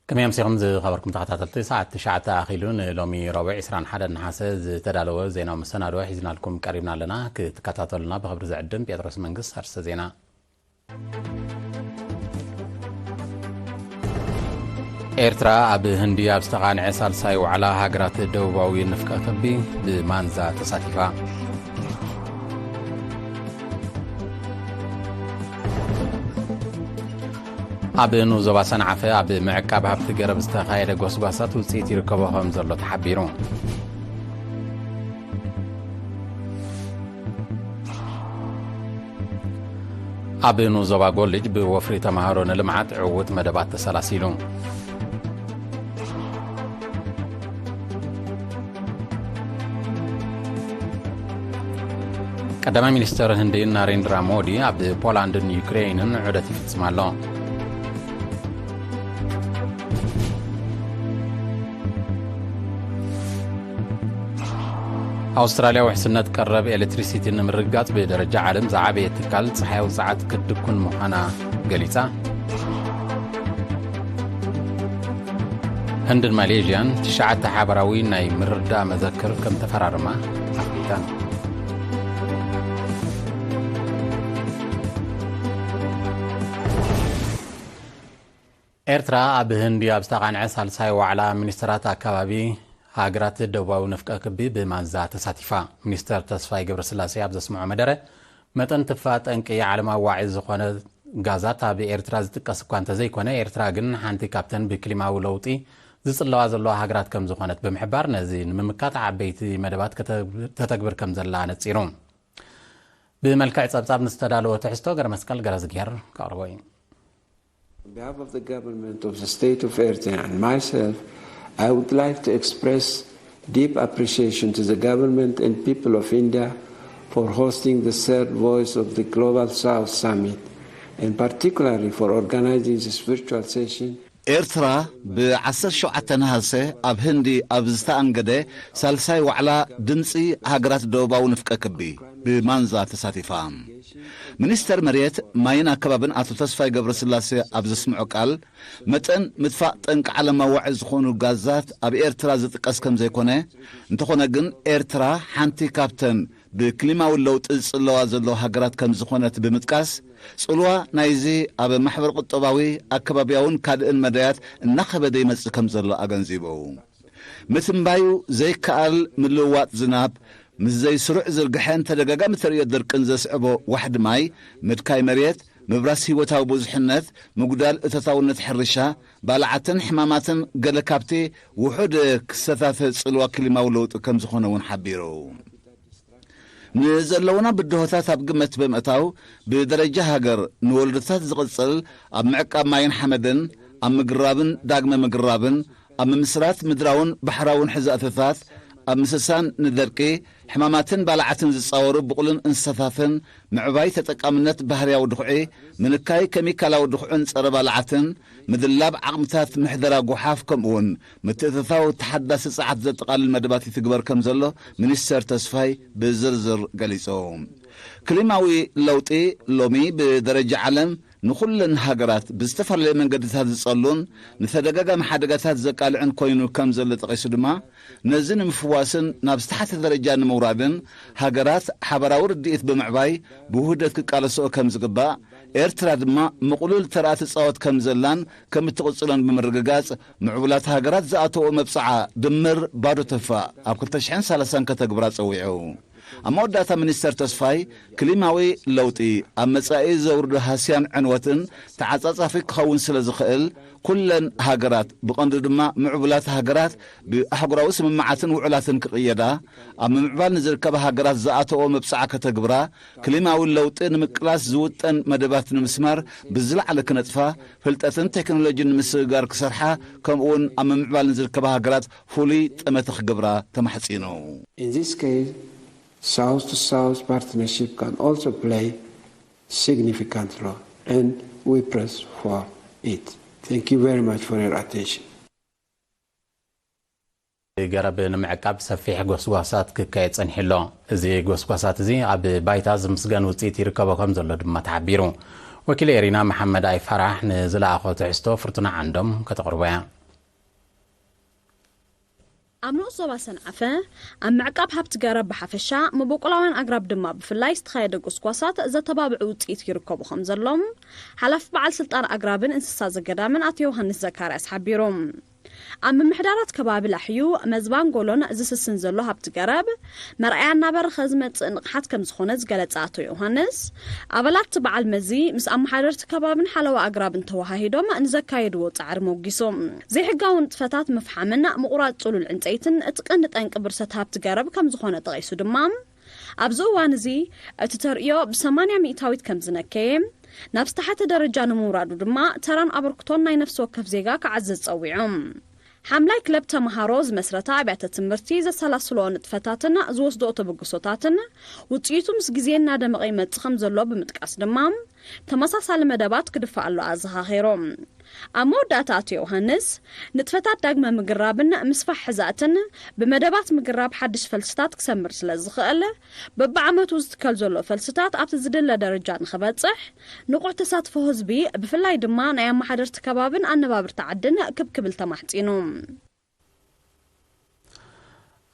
ከመይ ኣምሲኹም ዝኸበርኩም ተኸታተልቲ? ሰዓት ትሽዓተ ኣኺሉ ንሎሚ ረቡዕ ዕስራን ሓደን ነሓሰ ዝተዳለወ ዜናዊ መሰናድኦ ሒዝናልኩም ቀሪብና ኣለና። ክትከታተሉና ብኽብሪ ዝዕድም ጴጥሮስ መንግስት። ኣርእስተ ዜና። ኤርትራ ኣብ ህንዲ ኣብ ዝተቓንዐ ሳልሳይ ዋዕላ ሃገራት ደቡባዊ ንፍቀ ክቢ ብማንዛ ተሳቲፋ። ኣብ ንኡስ ዞባ ሰንዓፈ ኣብ ምዕቃብ ሃብቲ ገረብ ዝተኻየደ ጎስጓሳት ውፅኢት ይርከቦ ከም ዘሎ ተሓቢሩ። ኣብ ንኡስ ዞባ ጎልጅ ብወፍሪ ተምሃሮ ንልምዓት ዕዉት መደባት ተሰላሲሉ። ቀዳማይ ሚኒስተር ህንዲ ናሬንድራ ሞዲ ኣብ ፖላንድን ዩክሬንን ዑደት ይፍጽም ኣሎ። ኣውስትራልያ ውሕስነት ቀረብ ኤሌክትሪሲቲ ንምርግጋጽ ብደረጃ ዓለም ዝዓበየ ትካል ጸሓያዊ ጸዓት ክትድኩን ምዃና ገሊጻ። ህንድን ማሌዥያን ትሽዓተ ሓባራዊ ናይ ምርዳእ መዘክር ከም ተፈራርማ ኣፍሊጠን። ኤርትራ ኣብ ህንዲ ኣብ ዝተቓንዐ ሳልሳይ ዋዕላ ሚኒስትራት ኣካባቢ ሃገራት ደቡባዊ ንፍቀ ክቢ ብማንዛ ተሳቲፋ። ሚኒስተር ተስፋይ ገብረስላሴ ኣብ ዘስምዖ መደረ፣ መጠን ትፋ ጠንቂ ዓለማዊ ዋዒ ዝኾነ ጋዛት ኣብ ኤርትራ ዝጥቀስ እኳ እንተዘይኮነ፣ ኤርትራ ግን ሓንቲ ካብተን ብክሊማዊ ለውጢ ዝጽለዋ ዘለዋ ሃገራት ከም ዝኾነት ብምሕባር፣ ነዚ ንምምካት ዓበይቲ መደባት ከተግብ-፣ ተተግብር ከም ዘላ ኣነጺሩ። ብመልክዕ ጸብጻብ ንዝተዳለወ ትሕዝቶ ገረመስቀል ገረዝግሄር ከቕርቦ እዩ። On behalf of the government of the state of Eritrea and myself, I would like to express deep appreciation to the government and people of India for hosting the third Voice of the Global South Summit, and particularly for organizing this virtual session. ኤርትራ ብ ዓሰርተ ሸውዓተ ነሃሰ ኣብ ህንዲ ኣብ ዝተኣንገደ ሳልሳይ ዋዕላ ድምጺ ሃገራት ደቡባዊ ንፍቀ ክቢ ብማንዛ ተሳቲፋ። ሚኒስተር መሬት፣ ማይን ኣከባብን ኣቶ ተስፋይ ገብረስላሴ ኣብ ዘስምዖ ቃል፣ መጠን ምጥፋእ ጠንቂ ዓለማዊ ዋዒ ዝኾኑ ጋዛት ኣብ ኤርትራ ዝጥቀስ ከም ዘይኮነ፣ እንተኾነ ግን ኤርትራ ሓንቲ ካብተን ብክሊማዊ ለውጢ ዝጽለዋ ዘለዋ ሃገራት ከም ዝኾነት ብምጥቃስ፣ ጽልዋ ናይዚ ኣብ ማሕበረ ቁጠባዊ፣ ኣከባብያውን ካልእን መዳያት እናኸበደ ይመጽእ ከም ዘሎ ኣገንዚቡ። ምትንባዩ ዘይከኣል ምልውዋጥ ዝናብ፣ ምስ ዘይስሩዕ ዝርግሐን ተደጋጋሚ ተርእዮ ድርቅን ዘስዕቦ ዋሕዲ ማይ፣ ምድካይ መሬት፣ ምብራስ ህይወታዊ ብዙሕነት፣ ምጉዳል እቶታውነት ሕርሻ፣ ባልዓትን ሕማማትን ገለ ካብቲ ውሑድ ክስተታት ጽልዋ ክሊማዊ ለውጢ ከም ዝኾነ እውን ሓቢሩ። ንዘለውና ብድሆታት ኣብ ግምት ብምእታው፣ ብደረጃ ሃገር ንወለዶታት ዝቕጽል ኣብ ምዕቃብ ማይን ሓመድን፣ ኣብ ምግራብን ዳግመ ምግራብን፣ ኣብ ምምስራት ምድራውን ባሕራውን ሕዛእትታት፣ ኣብ ምስሳን ንደርቂ፣ ሕማማትን ባልዓትን ዝጻወሩ ብቑልን እንስሳታትን፣ ምዕባይ ተጠቃምነት ባህርያዊ ድኹዒ፣ ምንካይ ኬሚካላዊ ድኹዕን ጸረ ባልዓትን፣ ምድላብ ዓቕምታት ምሕደራ ጓሓፍ ከምኡውን ምትእትታው ተሓዳሲ ጸዓት ዘጠቓልል መደባት ይትግበር ከም ዘሎ ሚኒስተር ተስፋይ ብዝርዝር ገሊጹ። ክሊማዊ ለውጢ ሎሚ ብደረጃ ዓለም ንኹለን ሃገራት ብዝተፈላለየ መንገድታት ዝጸሉን ንተደጋጋሚ ሓደጋታት ዘቃልዕን ኮይኑ ከም ዘሎ ጠቒሱ ድማ፣ ነዚ ንምፍዋስን ናብ ዝተሓተ ደረጃ ንምውራድን ሃገራት ሓበራዊ ርድኢት ብምዕባይ ብውህደት ክቃለስኦ ከም ዝግባእ፣ ኤርትራ ድማ ምቕሉል ተራ ትጻወት ከም ዘላን ከም እትቕጽሎን ብምርግጋጽ፣ ምዕቡላት ሃገራት ዝኣተዎ መብጽዓ ድምር ባዶ ተፋእ ኣብ ክልተ ሽሕን ሰላሳን ከተግብራ ጸዊዑ። ኣብ መወዳእታ ሚኒስተር ተስፋይ፣ ክሊማዊ ለውጢ ኣብ መጻኢ ዘውርዶ ሃስያን ዕንወትን ተዓጻጻፊ ክኸውን ስለ ዝኽእል፣ ኩለን ሃገራት፣ ብቐንዱ ድማ ምዕቡላት ሃገራት፣ ብኣህጉራዊ ስምምዓትን ውዕላትን ክቕየዳ፣ ኣብ ምምዕባል ንዝርከባ ሃገራት ዝኣተዎ መብጽዓ ከተግብራ፣ ክሊማዊ ለውጢ ንምቅላስ ዝውጠን መደባት ንምስማር ብዝለዓለ ክነጥፋ፣ ፍልጠትን ቴክኖሎጂን ንምስግጋር ክሰርሓ፣ ከምኡውን ኣብ ምምዕባል ንዝርከባ ሃገራት ፍሉይ ጠመተ ክገብራ ተማሕጺኑ። In this case, South to South partnership can also play significant role, and we press for it. Thank you very much for your attention. ገረብ ንምዕቃብ ሰፊሕ ጎስጓሳት ክካየድ ጸኒሑ ኣሎ። እዚ ጎስጓሳት እዚ ኣብ ባይታ ዝምስገን ውጽኢት ይርከቦ ከም ዘሎ ድማ ተሓቢሩ። ወኪል ኤሪና መሓመድ ኣይ ፋራሕ ንዝለኣኾ ትሕዝቶ ፍርቱና ዓንዶም ከተቕርቦ እያ። ኣብ ንኡስ ዞባ ሰንዓፈ ኣብ ምዕቃብ ሃብቲ ገረብ ብሓፈሻ፣ መበቆላውያን ኣግራብ ድማ ብፍላይ ዝተኻየደ ጎስጓሳት ዘተባብዑ ውፅኢት ይርከቡ ከም ዘሎም ሓላፊ በዓል ስልጣን ኣግራብን እንስሳ ዘገዳምን ኣቶ ዮሃንስ ዘካርያስ ሓቢሩ። ኣብ ምምሕዳራት ከባቢ ላሕዩ፣ መዝባን ጎሎን ዝስስን ዘሎ ሃብቲ ገረብ መርኣያ እናበረኸ ዝመፅእ ንቕሓት ከም ዝኾነ ዝገለፀ ኣቶ ዮሃንስ፣ ኣባላት በዓል መዚ ምስ ኣመሓደርቲ ከባብን ሓለዋ ኣግራብን ተወሃሂዶም ንዘካየድዎ ፃዕሪ ሞጊሱ። ዘይሕጋዊ ንጥፈታት ምፍሓምን ምቑራፅ ጽሉል ዕንፀይትን እቲ ቀንዲ ጠንቂ ብርሰት ሃብቲ ገረብ ከም ዝኾነ ጠቒሱ ድማ፣ ኣብዚ እዋን እዚ እቲ ተርእዮ ብ80% ከም ዝነከየ፣ ናብ ዝተሓተ ደረጃ ንምውራዱ ድማ ተራን ኣበርክቶን ናይ ነፍሲ ወከፍ ዜጋ ክዓዝዝ ጸዊዑ። ሓምላይ ክለብ ተምሃሮ ዝመስረታ ኣብያተ ትምህርቲ ዘሰላስልኦ ንጥፈታትን ዝወስድኦ ተበግሶታትን ውፅኢቱ ምስ ግዜ እናደመቐ ይመፅእ ከም ዘሎ ብምጥቃስ ድማ፣ ተመሳሳሊ መደባት ክድፋእ ኣሎ ኣዘኻኺሩ። ኣብ መወዳእታ ኣቶ ዮሃንስ፣ ንጥፈታት ዳግመ ምግራብን ምስፋሕ ሕዛእትን ብመደባት ምግራብ ሓድሽ ፈልስታት ክሰምር ስለ ዝኽእል፣ በብዓመቱ ዝትከል ዘሎ ፈልስታት ኣብቲ ዝድለ ደረጃ ንኽበፅሕ ንቑሕ ተሳትፎ ህዝቢ፣ ብፍላይ ድማ ናይ ኣመሓደርቲ ከባብን ኣነባብርቲ ዓድን ክብ ክብል ተማሕፂኑ።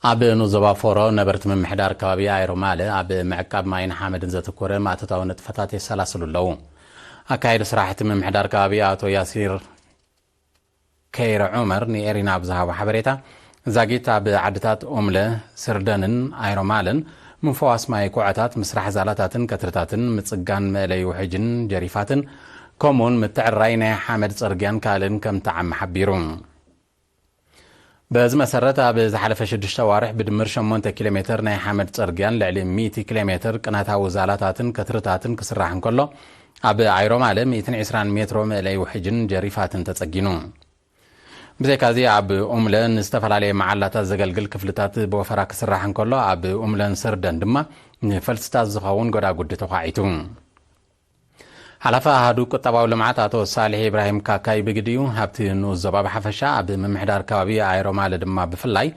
ኣብ ንኡስ ዞባ ፎሮ ነበርቲ ምምሕዳር ከባቢ ኣይሮማለ ኣብ ምዕቃብ ማይን ሓመድን ዘተኮረ ማእቶታዊ ንጥፈታት የሰላስሉ ኣለዉ። ኣካያዲ ስራሕቲ ምምሕዳር ከባቢ ኣቶ ያሲር ከይረ ዑመር ንኤሪና ኣብ ዝሃቦ ሓበሬታ፣ ዛጊት ኣብ ዓድታት ኡምለ፣ ስርደንን ኣይሮማለን ምፍዋስ ማይ ኩዖታት፣ ምስራሕ ዛላታትን ቀትርታትን፣ ምጽጋን መእለይ ውሕጅን ጀሪፋትን፣ ከምኡውን ምትዕራይ ናይ ሓመድ ጽርግያን ካልእን ከም ተዓሚ ሓቢሩ። በዚ መሰረት፣ ኣብ ዝሓለፈ ሽዱሽተ ኣዋርሕ ብድምር ሸሞንተ ኪሎ ሜተር ናይ ሓመድ ጽርግያን ልዕሊ ሚእቲ ኪሎ ሜተር ቅናታዊ ዛላታትን ከትርታትን ክስራሕ እንከሎ፣ ኣብ ኣይሮማለ ሚእትን ዕስራን ሜትሮ መእለይ ውሕጅን ጀሪፋትን ተጸጊኑ። ብዘይካዚ፣ ኣብ ኡምለ ንዝተፈላለየ መዓላታት ዘገልግል ክፍልታት ብወፈራ ክስራሕ እንከሎ፣ ኣብ ኡምለን ስርደን ድማ ንፈልስታት ዝኸውን ጎዳጉዲ ተዃዒቱ። ሓላፊ ኣሃዱ ቁጠባዊ ልምዓት ኣቶ ሳልሕ ኢብራሂም ካካይ ብግዲኡ፣ ኣብቲ ንኡስ ዞባ ብሓፈሻ፣ ኣብ ምምሕዳር ከባቢ ኣይሮማለ ድማ ብፍላይ፣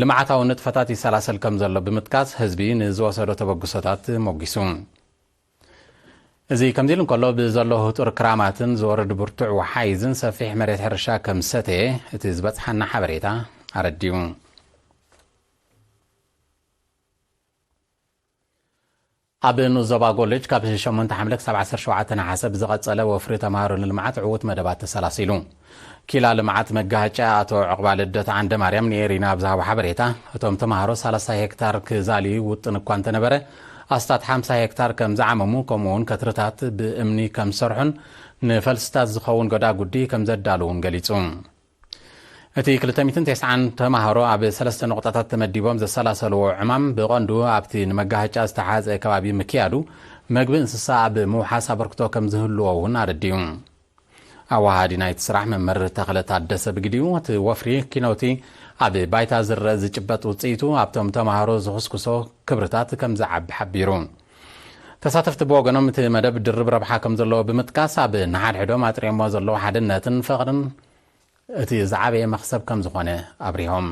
ልምዓታዊ ንጥፈታት ይሰላሰል ከም ዘሎ ብምጥቃስ፣ ህዝቢ ንዝወሰዶ ተበግሶታት ሞጊሱ። እዚ ከምዚ ኢሉ እንከሎ፣ ብዘሎ ህጡር ክራማትን ዝወርድ ብርቱዕ ወሓይዝን ሰፊሕ መሬት ሕርሻ ከም ዝሰተየ እቲ ዝበጽሓና ሓበሬታ ኣረዲኡ። ኣብ ንኡስ ዞባ ጎልጅ ካብ ሸሞንተ ሓምለ ክሳብ ዓሰርተ ሸውዓተ ነሓሰ ብዝቐጸለ ወፍሪ ተምሃሮ ንልምዓት ዕዉት መደባት ተሰላሲሉ። ኪላ ልምዓት መጋሃጫ ኣቶ ዕቑባ ልደት ዓንደ ማርያም ንኤሪና ኣብ ዝሃቦ ሓበሬታ፣ እቶም ተምሃሮ ሰላሳ ሄክታር ክዛልዩ ውጥን እኳ እንተነበረ፣ ኣስታት ሓምሳ ሄክታር ከም ዝዓመሙ፣ ከምኡ እውን ከትርታት ብእምኒ ከም ዝሰርሑን ንፈልስታት ዝኸውን ጎዳጉዲ ከም ዘዳለዉን ገሊጹ። እቲ ክልተ ሚእትን ተስዓን ተምሃሮ ኣብ ሰለስተ ነቑጣታት ተመዲቦም ዘሰላሰልዎ ዕማም፣ ብቐንዱ ኣብቲ ንመጋሃጫ ዝተሓዘ ከባቢ ምክያዱ፣ መግቢ እንስሳ ኣብ ምውሓስ ኣበርክቶ ከም ዝህልዎ እውን ኣረዲኡ። ኣወሃዲ ናይቲ ስራሕ መምህር ተኽለ ታደሰ ብግዲኡ፣ እቲ ወፍሪ ኪኖቲ ኣብ ባይታ ዝረአ ዝጭበጥ ውጽኢቱ፣ ኣብቶም ተምሃሮ ዝኹስኩሶ ክብርታት ከም ዝዓቢ ሓቢሩ። ተሳተፍቲ ብወገኖም፣ እቲ መደብ ድርብ ረብሓ ከም ዘለዎ ብምጥቃስ፣ ኣብ ንሓድሕዶም ኣጥሪኦሞ ዘለዉ ሓድነትን ፍቕርን እቲ ዝዓበየ መኽሰብ ከም ዝኾነ ኣብሪሆም።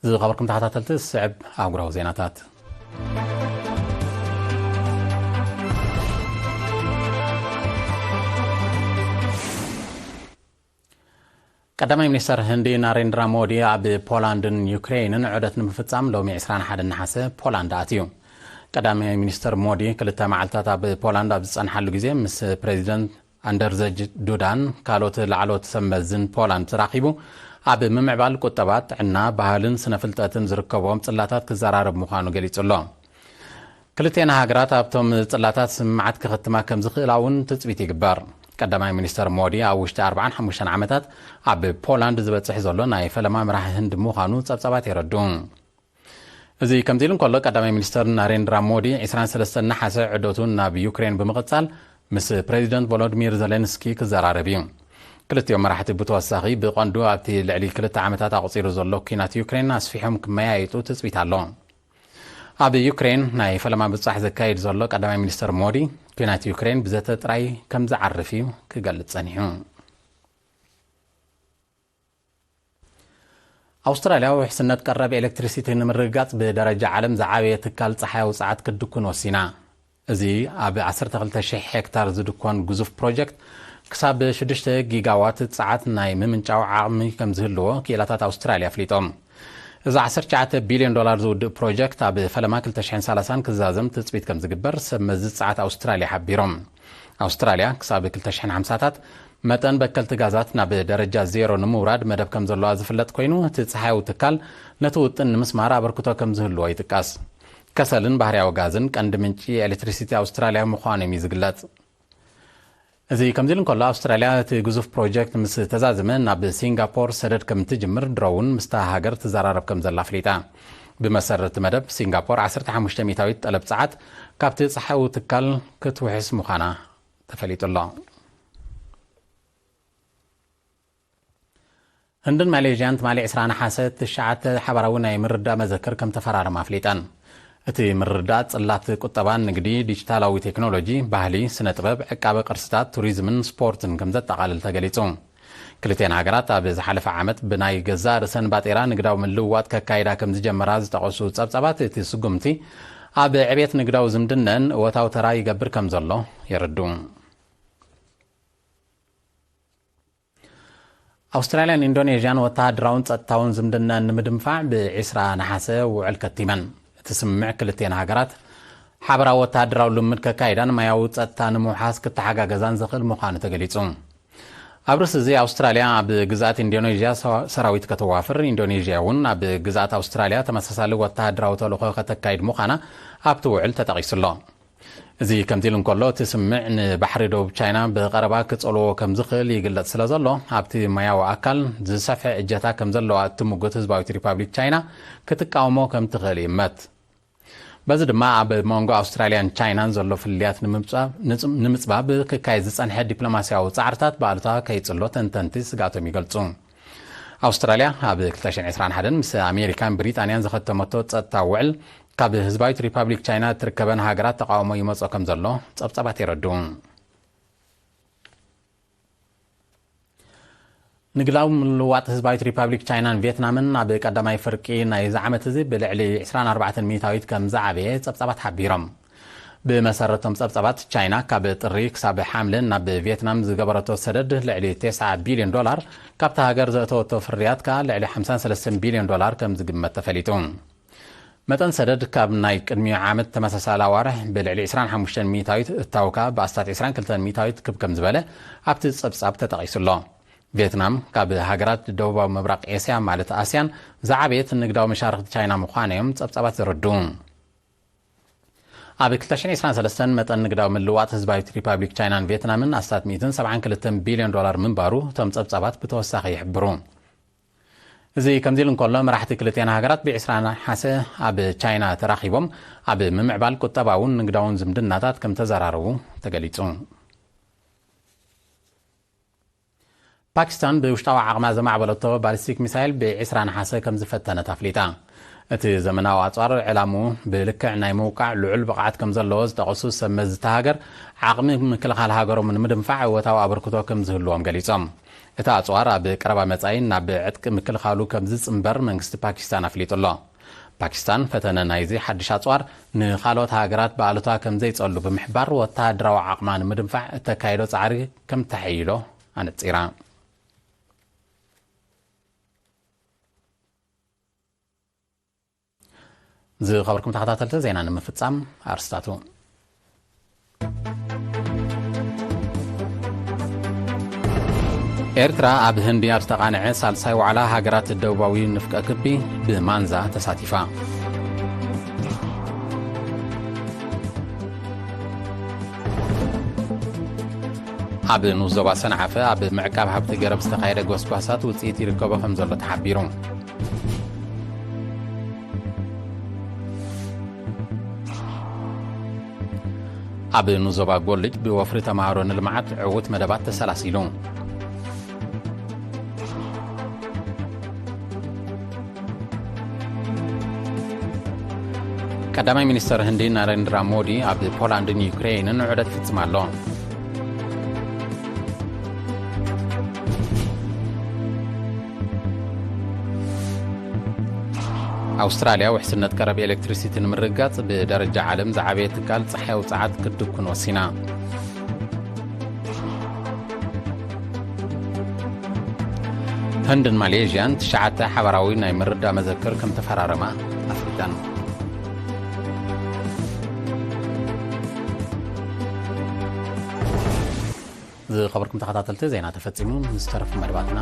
ዝኸበርኩም ተኸታተልቲ፣ ዝስዕብ ኣህጉራዊ ዜናታት። ቀዳማይ ሚኒስተር ህንዲ ናሬንድራ ሞዲ ኣብ ፖላንድን ዩክሬንን ዑደት ንምፍጻም ሎሚ ዕስራን ሓደን ነሓሰ ፖላንድ ኣትዩ። ቀዳማይ ሚኒስተር ሞዲ ክልተ መዓልታት ኣብ ፖላንድ ኣብ ዝጸንሓሉ ግዜ፣ ምስ ፕሬዚደንት ኣንደርዘጅ ዱዳን ካልኦት ላዕለዎት ሰብ መዝን ፖላንድ ተራኺቡ፣ ኣብ ምምዕባል ቁጠባ፣ ጥዕና፣ ባህልን ስነ ፍልጠትን ዝርከብዎም ጽላታት ክዘራረብ ምዃኑ ገሊጹ ኣሎ። ክልቴን ሃገራት ኣብቶም ጽላታት ስምምዓት ክኽትማ ከም ዝኽእላ እውን ትጽቢት ይግበር። ቀዳማይ ሚኒስተር ሞዲ ኣብ ውሽጢ ኣርባዓን ሓሙሽተን ዓመታት ኣብ ፖላንድ ዝበጽሕ ዘሎ ናይ ፈለማ መራሒ ህንዲ ምዃኑ ጸብጻባት የረድኡ። እዚ ከምዚ ኢሉ እንከሎ፣ ቀዳማይ ሚኒስተር ናሬንድራ ሞዲ ዕስራን ሰለስተን ነሓሰ ዑደቱ ናብ ዩክሬን ብምቕጻል፣ ምስ ፕሬዚደንት ቮሎዲሚር ዜሌንስኪ ክዘራረብ እዩ። ክልቲኦም መራሕቲ ብተወሳኺ፣ ብቐንዱ ኣብቲ ልዕሊ ክልተ ዓመታት ኣቑጺሩ ዘሎ ኲናት ዩክሬን ኣስፊሖም ክመያየጡ ትጽቢት ኣሎ። ኣብ ዩክሬን ናይ ፈለማ ምብጻሕ ዘካይድ ዘሎ ቀዳማይ ሚኒስተር ሞዲ፣ ኲናት ዩክሬን ብዘተ ጥራይ ከም ዝዓርፍ እዩ ክገልጽ ጸኒሑ። ኣውስትራልያ ውሕስነት ቀረብ ኤሌክትሪሲቲ ንምርግጋጽ ብደረጃ ዓለም ዝዓበየ ትካል ጸሓያዊ ጸዓት ክትድኩን ወሲና። እዚ ኣብ ዓሰርተ ክልተ ሽሕ ሄክታር ዝድኮን ግዙፍ ፕሮጀክት፣ ክሳብ ሽዱሽተ ጊጋዋት ጸዓት ናይ ምምንጫው ዓቕሚ ከም ዝህልዎ ክኢላታት ኣውስትራልያ ኣፍሊጦም። እዚ ዓሰርተ ትሽዓተ ቢልዮን ዶላር ዝውድእ ፕሮጀክት ኣብ ፈለማ ክልተ ሽሕን ሰላሳን ክዛዘም ትጽቢት ከም ዝግበር ሰብ መዚ ጸዓት ኣውስትራልያ ሓቢሮም። ኣውስትራልያ ክሳብ ክልተ ሽሕን ሓምሳታት መጠን በከልቲ ጋዛት ናብ ደረጃ ዜሮ ንምውራድ መደብ ከም ዘለዋ ዝፍለጥ ኮይኑ፣ እቲ ጸሓያዊ ትካል ነቲ ውጥን ንምስማር ኣበርክቶ ከም ዝህልዎ ይጥቀስ። ከሰልን ባህርያዊ ጋዝን ቀንዲ ምንጪ ኤሌክትሪሲቲ ኣውስትራልያ ምዃኖም እዩ ዝግለጽ። እዚ ከምዚ ኢሉ እንከሎ፣ ኣውስትራልያ እቲ ግዙፍ ፕሮጀክት ምስ ተዛዘመ ናብ ሲንጋፖር ሰደድ ከም ትጅምር ድሮ እውን ምስታ ሃገር ትዘራረብ ከም ዘላ ኣፍሊጣ። ብመሰረት መደብ፣ ሲንጋፖር ዓሰርተ ሓሙሽተ ሚእታዊት ጠለብ ጸዓት ካብቲ ጸሓያዊ ትካል ክትውሕስ ምዃና ተፈሊጡ ኣሎ። ህንድን ማሌዥያን ትማሊ ዕስራ ነሓሰ ትሽዓተ ሓባራዊ ናይ ምርዳእ መዘክር ከም ተፈራረማ ኣፍሊጠን። እቲ ምርዳእ ጽላት ቁጠባ፣ ንግዲ፣ ዲጂታላዊ ቴክኖሎጂ፣ ባህሊ፣ ስነ ጥበብ፣ ዕቃበ ቅርስታት፣ ቱሪዝምን ስፖርትን ከም ዘጠቓልል ተገሊጹ። ክልቴን ሃገራት ኣብ ዝሓለፈ ዓመት ብናይ ገዛእ ርእሰን ባጤራ ንግዳዊ ምልውዋጥ ከካይዳ ከም ዝጀመራ ዝጠቐሱ ጸብጻባት፣ እቲ ስጉምቲ ኣብ ዕብየት ንግዳዊ ዝምድነን እወታዊ ተራ ይገብር ከም ዘሎ የረድኡ። ኣውስትራልያን ኢንዶኔዥያን ወተሃደራውን ጸጥታውን ዝምድነን ንምድንፋዕ ብ ዕስራ ነሓሰ ውዕል ከቲመን። እቲ ስምምዕ ክልቴን ሃገራት ሓበራዊ ወተሃደራዊ ልምድ ከካይዳን ማያዊ ጸጥታ ንምውሓስ ክተሓጋገዛን ዘኽእል ምዃኑ ተገሊጹ። ኣብ ርእሲ እዚ፣ ኣውስትራልያ ኣብ ግዝኣት ኢንዶኔዥያ ሰ-፣ ሰራዊት ከተዋፍር፣ ኢንዶኔዥያ እውን ኣብ ግዝኣት ኣውስትራልያ ተመሳሳሊ ወተሃደራዊ ተልእኾ ከተካይድ ምዃና ኣብቲ ውዕል ተጠቒሱ ኣሎ። እዚ ከምዚ ኢሉ እንከሎ፣ እቲ ስምምዕ ንባሕሪ ደቡብ ቻይና ብቐረባ ክጸልዎ ከም ዝኽእል ይግለጽ ስለ ዘሎ፣ ኣብቲ ማያዊ ኣካል ዝሰፍሐ እጀታ ከም ዘለዋ እትምጉት ህዝባዊት ሪፓብሊክ ቻይና ክትቃወሞ ከም ትኽእል ይእመት። በዚ ድማ ኣብ መንጎ ኣውስትራልያን ቻይናን ዘሎ ፍልልያት ንምብጻ-፣ ንጽ-፣ ንምጽባብ ክካየድ ዝጸንሐ ዲፕሎማስያዊ ጻዕርታት ብኣሉታ ከይጽሎ ተንተንቲ ስግኣቶም ይገልጹ። ኣውስትራልያ ኣብ ክልተ ሽሕን ዕስራን ሓደን ምስ ኣሜሪካን ብሪጣንያን ዝኸተመቶ ጸጥታ ውዕል፣ ካብ ህዝባዊት ሪፓብሊክ ቻይና እትርከበን ሃገራት ተቃውሞ ይመጾ ከም ዘሎ ጸብጻባት የረድኡ። ንግዳዊ ምልውዋጥ ህዝባዊት ሪፓብሊክ ቻይናን ቪየትናምን ኣብ ቀዳማይ ፍርቂ ናይዚ ዓመት እዚ ብልዕሊ ዕስራን ኣርባዕተን ሚእታዊት ከም ዝዓበየ ጸብጻባት ሓቢሮም። ብመሰረቶም ጸብጻባት፣ ቻይና ካብ ጥሪ ክሳብ ሓምለ ናብ ቪየትናም ዝገበረቶ ሰደድ ልዕሊ ተስዓ ቢልዮን ዶላር፣ ካብታ ሃገር ዘእተወቶ ፍርያት ከኣ ልዕሊ ሓምሳን ሰለስተን ቢልዮን ዶላር ከም ዝግመት ተፈሊጡ። መጠን ሰደድ ካብ ናይ ቅድሚ ዓመት ተመሳሳሊ ኣዋርሕ ብልዕሊ ዕስራን ሓሙሽተን ሚእታዊት፣ እታወካ ብኣስታት ዕስራን ክልተን ሚእታዊት ክብ ከም ዝበለ ኣብቲ ጸብጻብ ተጠቒሱ ኣሎ። ቪየትናም ካብ ሃገራት ደቡባዊ ምብራቕ ኤስያ፣ ማለት ኣስያን፣ ዝዓበየት ንግዳዊ መሻርኽቲ ቻይና ምዃና እዮም ጸብጻባት ዘረድኡ። ኣብ ክልተ ሽሕን ዕስራን ሰለስተን መጠን ንግዳዊ ምልውዋጥ ህዝባዊት ሪፓብሊክ ቻይናን ቪየትናምን ኣስታት ሚእትን ሰብዓን ክልተን ቢልዮን ዶላር ምንባሩ እቶም ጸብጻባት ብተወሳኺ ይሕብሩ። እዚ ከምዚ ኢሉ እንከሎ፣ መራሕቲ ክልቲኣን ሃገራት ብ ዕስራ ነሓሰ ኣብ ቻይና ተራኺቦም ኣብ ምምዕባል ቁጠባውን ንግዳውን ዝምድናታት ከም ተዘራረቡ ተገሊጹ። ፓኪስታን ብውሽጣዊ ዓቕማ ዘማዕበለቶ ባሊስቲክ ሚሳይል ብ ዕስራ ነሓሰ ከም ዝፈተነት ኣፍሊጣ። እቲ ዘመናዊ ኣጽዋር ዕላምኡ ብልክዕ ናይ ምውቃዕ ልዑል ብቕዓት ከም ዘለዎ ዝጠቐሱ ሰብ መዚ እታ ሃገር፣ ዓቕሚ ምክልኻል ሃገሮም ንምድንፋዕ እወታዊ ኣበርክቶ ከም ዝህልዎም ገሊጾም። እቲ ኣጽዋር ኣብ ቀረባ መጻኢ ናብ ዕጥቂ ምክልኻሉ ከም ዝጽንበር መንግስቲ ፓኪስታን ኣፍሊጡ ኣሎ። ፓኪስታን ፈተነ ናይዚ ሓድሽ ኣጽዋር ንኻልኦት ሃገራት ብኣሉታ ከም ዘይጸሉ ብምሕባር፣ ወተሃደራዊ ዓቕማ ንምድንፋዕ እተካይዶ ጻዕሪ ከም ተሐይሎ ኣነጺራ። ዝኸበርኩም ተኸታተልቲ፣ ዜና ንምፍጻም ኣርስታቱ። ኤርትራ ኣብ ህንዲ ኣብ ዝተቓንዐ ሳልሳይ ዋዕላ ሃገራት ደቡባዊ ንፍቀ ክቢ ብማንዛ ተሳቲፋ። ኣብ ንኡስ ዞባ ሰንዓፈ ኣብ ምዕቃብ ሃብቲ ገረብ ዝተኻየደ ጎስጓሳት ውጽኢት ይርከቦ ከም ዘሎ ተሓቢሩ። ኣብ ንኡስ ዞባ ጎልጅ ብወፍሪ ተማሃሮ ንልምዓት ዕዉት መደባት ተሰላሲሉ። ቀዳማይ ሚኒስተር ህንዲ ናሬንድራ ሞዲ ኣብ ፖላንድን ዩክሬንን ዑደት ይፍጽም ኣሎ። ኣውስትራልያ ውሕስነት ቀረብ ኤሌክትሪሲቲ ንምርግጋጽ ብደረጃ ዓለም ዝዓበየ ትካል ጸሓያዊ ጸዓት ክትድኩን ወሲና። ህንድን ማሌዥያን ትሽዓተ ሓባራዊ ናይ ምርዳእ መዘክር ከም ተፈራረማ ኣፍሊጠን። ዝኸበርኩም ተኸታተልቲ፣ ዜና ተፈጺሙ። ምስ ተረፉ መደባትና